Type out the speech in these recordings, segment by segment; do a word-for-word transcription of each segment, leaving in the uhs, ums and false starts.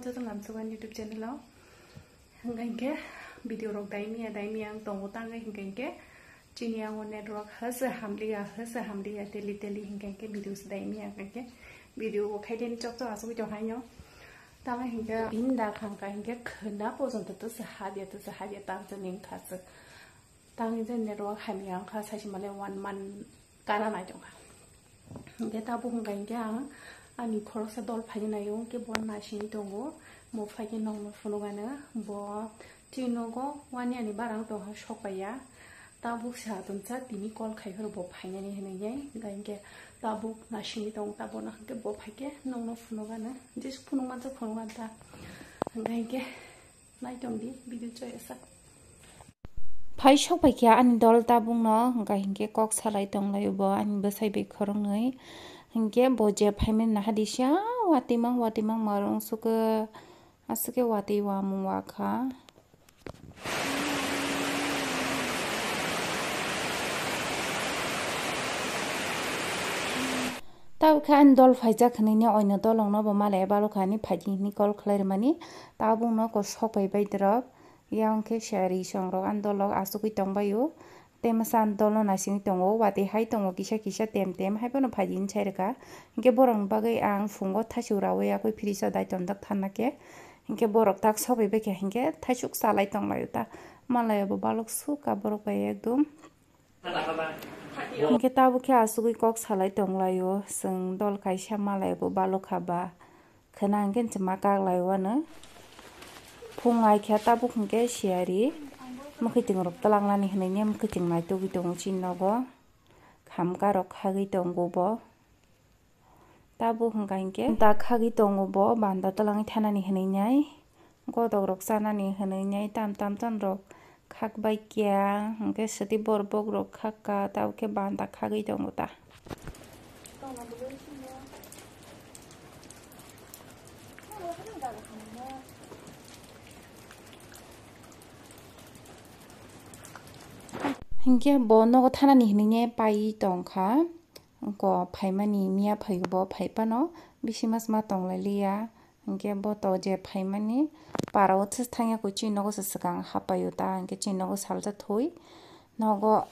Joto lamsogan YouTube channel o. Hingkha hinkhe video rok daimiya daimiya ang tongo, tangwi hingkha hinkhe chini yango network hase hamliya, hase hamliya, teli teli hingkha hinkhe video se daimiya, hingkha hinkhe video bo khaideni chok chok asugwi tongkha haino. Tangwi hinkhe bini da khangkha hinkhe khwna pojonto tese hadiya, tese hadiya, tang chani wngkha aswk. Tangwi je network hamya wngkha, saisi male one month kana nai tongkha. Hingke tabuk hingka hingke ang ani khoroksa dol phaina naio, hingke bo nasingwi tongo, bo phaikhe nokno phunukgano, bo chini nogo wani ani barang tongkha sokpaiya, tabuk sa tongsa tini call khai phuru bo phainani hinwi, hingka hingke tabuk nasingwi tongo, tabukno hingke bo phaikhe nokno phunukgano, jesu phunukmantha phunukganta, hingka hingke. Naitongdi video choyasa. Phai sok pai kha ani dol tabukno, hingka hinkhe kok salai tonglaio bo ani bwsai bai khoroknwi. Hinkhe bo je phaimani nahadisa, watimang watimang marung sukhe, aswkhe watwi wamung wakha. Tabukhe ani dol phaijak hinwi ni oino dolongno bo malai balokha ani phaidi hinwi call khlai rwmani. Tabukno kosok pai bai drop. Yang khe sari songrok ani dolok asugwi tongbaio. Tei masa ani dolno naisingwi tongo, watwi hai tongo kisa kisa tem tem, haiphano phaidi hinwi sai rwkha. Hinkhe borokni bagwi ang phungo thaichuk raui yakui fridge o daitom jak thanna khe. Hinkhe borok tak sogwi baikha hinkhe thaichuk chalai tonglaio ta. Malai bo balok sukha borok bai ekdom. Hinkhe tabukhe asugwi kok salai tonglaio, chwng dol kaisa malai bo balokha ba. Khwna hwnkhe chwma kaklai wano. Phung ai kha tabuk hwnkhe siyari. Mwkhwtwng rok twlangnani hwnwi ne mwkhwtwng naitugwi tongo chini nogo. Khamka rok khagwi tongo bo. Tabuk hwnkha hinkhe da khagwi tongo bo banda twlangwi thanani hwnwi nai. Godok rok chanani hwnwi nai tam tam tam rok khak bai kya hwnkhe swtwi borok bokrok khakka tabuk khe banda khagwi tongo ta. Hinkhe bo nogo thanani hinwi ne pai tongkha. Ko phaimani miya phaio bo phaiphano bisi mas ma tonglai liya. Hinkhe bo to je phaimani para o thangya koi chini nogo se swkang hapaio ta hinkhe chini nogo salsa thui. Nogo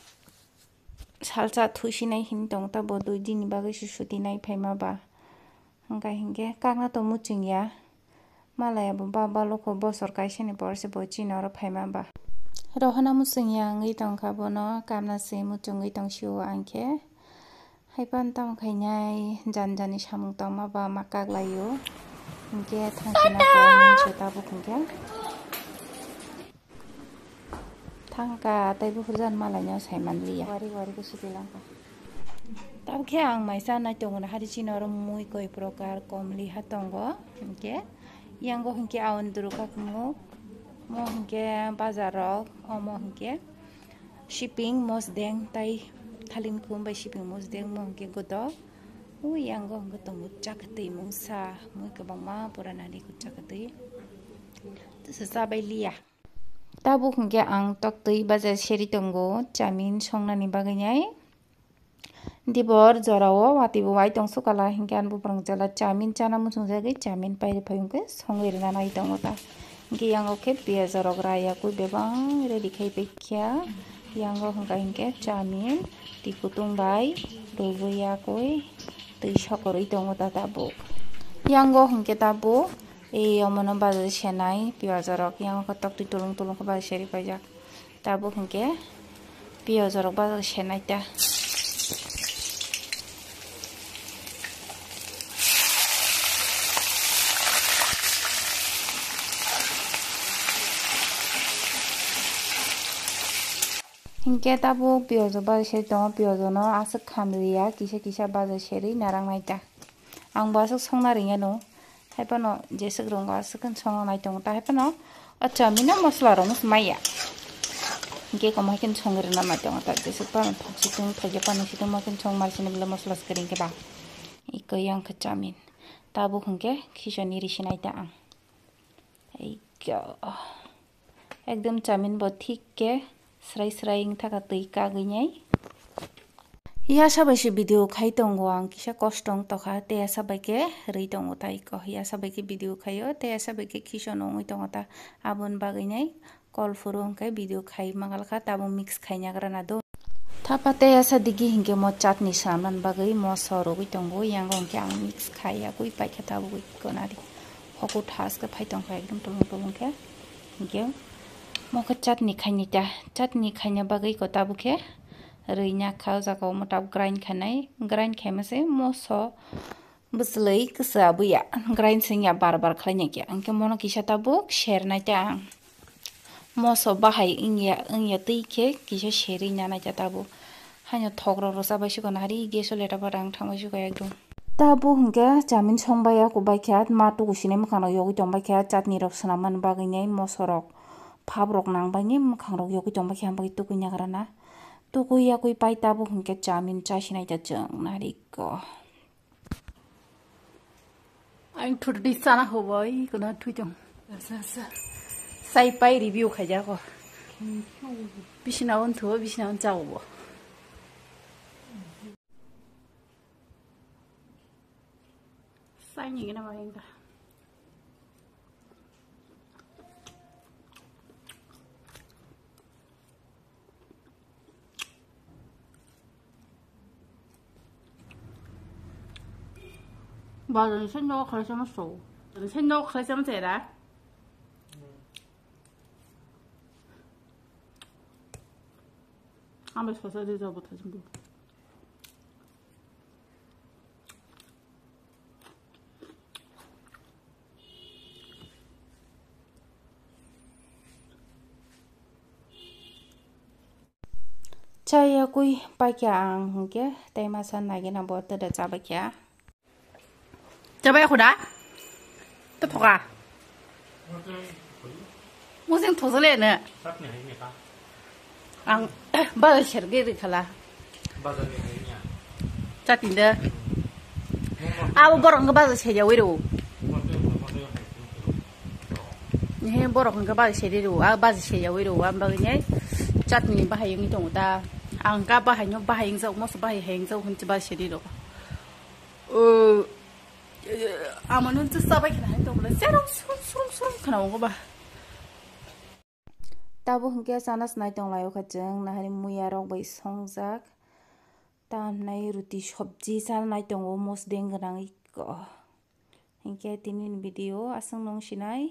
salsa thuisinai hin tong ta bo dui din ni bagwi se suti nai phaima ba. Hingkha hinkhe kakna to muchung ya. Malai abo ba balokho bosor kaisani porse bo chini oro phaima ba. Rohana muchung ya wngwi tongkha bono kamna se muchungwi tongsio ang khe. Haiphano tamo khainai jani jani samung tongma ba ma kaklaio. Hinkhe thangkhana kok nung se tabuk hinkhe. Thangkha tei buphurjani malaino saimanliya. Wari wari khe suti langkha. Tabukhe ang maisa nai tongo na hari chini oro mui koi prokar komli ha tongo. Hinkhe yango hinkhe aon duru kakmuk. Mo hinkhe bazar rok, omo hinkhe. Siping mosdeng tai thalim khum bai siping mosdeng mo hwnkhe godok. Ui yango hwnkhe tongo chakatwi mungsa, mui kwbangma pura nani chakatwi. Tesa chabai liya. Tabuk hwnkhe ang toktwi baja seri tongo, chamin songnani bagwi nai. Dibor jorao watwi bo wai tong sukala, hinkhe ani buphang jala chamin chana muchungjagwi chamin pairi phai hwnkhe songwi rwna nai tongo ta. Hinkhe yango khe piyaj rok rayakwi bebak ready khai paikha. Yango hwnkha hinkhe chamin twi kutung bai rwgwi yakwi twi sokorwi tongo ta tabuk. Yango hinkhe tabuk ei omono bazar senai piyaj rok, yango khe toktwi tulung tulung khe bazar seri paijak. Tabuk hinkhe piyaj rok bazar senai ta. Hinkhe tabuk piyaj rok bazar seri tongo, piyaj no aswk khamliya, kisa kisa bazar seri narang nai ta. Ang bo aswk songna ringya no. Haiphano jeswk rwngo aswk khe songna nai tongo ta. Haiphano o chowmin o mosola rok no maya. Hinkhe komo hai khe songwi rwna nai tongo ta. Jeswk phano thok situng, thaijo phano situng ma khe song mar sini bwle mosola swkang khe ba. Iko yang khe chowmin. Tabuk hinkhe khichoni risi nai ta ang. Eikyo. Ekdom chowmin bo thik khe srai srai wngtha kha twi kagwi nai. Yasa bai se video khai tongo ang, kisa kosto wng tokha, tei yasa bai khe rwi tongo tai ko, yasa bai khe video khaio, tei yasa bai khe khiso no wngwi tongo ta, aboni bagwi nai kol phuru hwnkhe video khai mangal kha, tabuk mix khai nagra na do. Thapa tei yasa digi hinkhe mo chutney swnamnani bagwi moso rwgwi tongo, yango hinkhe ang mix khai yagwi paikha tabuk iko nari. Hoku thaske phai tongkha ekdom tolong tolong khe. Hinkhe mo khe chutney khaini ta, chutney khaina bagwi ko tabuk khe rwi nya kha o jaga o mo tabuk grind khainai, grind khaima se moso bwswlwi kwchwya buya, grind se wngya bar bar khlai nya khe. Hinkhe mono kisa tabuk sernai ta ang. Moso bahai wngya, wngya twi khe kisa serwi nanai ta tabuk. Haino thok rok rwcha bai sukha nari gas o leta pada wng thang bai sukha ekdom. Tabuk hinkhe chamin song bai ya kubai khe ma tuku sini mwkhang rok yogwi tong bai khe chutney rok swnam mani bagwi nai moso rok phap rok nang bai ni mwkhang rok yogwi tong bai khe ang bai tukui nagra na. Tukui yakui pai tabuk hinkhe chamin chasinai ta chwng nari ko. Ang thudi sana hobo, i kuna thui tong. Sa, sa. Sai pai review khaijako. Bisina on thuo, bisina on chaobo. Sai ni gana ma engka. Bazar ni sendo khalai sama so. Sendo khalai sama chera. Ambe sosa de jabo thajimbo. Chayakui paikha ang hinkhe tei masa nagina bo tada chabaikha. Chabai khuda? To thoka. Musing thosole ne. Ang bazar serge ri khala. Chatinde. Abo borok no bazar serya wiro. He borok no bazar serya ro, a bazar serya wiro, am bagwi ne chatni bahai wngwi tongo ta. Ang ka bahai no bahai wngjak, moso bahai hai wngjak, hwnchi bazar serya ro. O, amano hwnchi chabai khna hai tongla, serong surung surung surung khna wngba. Tabuk hinkhe chana se nai tong lai o kha chwng, nahari muya rok bai songjak. Tamnai ruti sobji chana nai tongo mosdeng gwnang iko. Hinkhe tini ni video aswk nung sinai.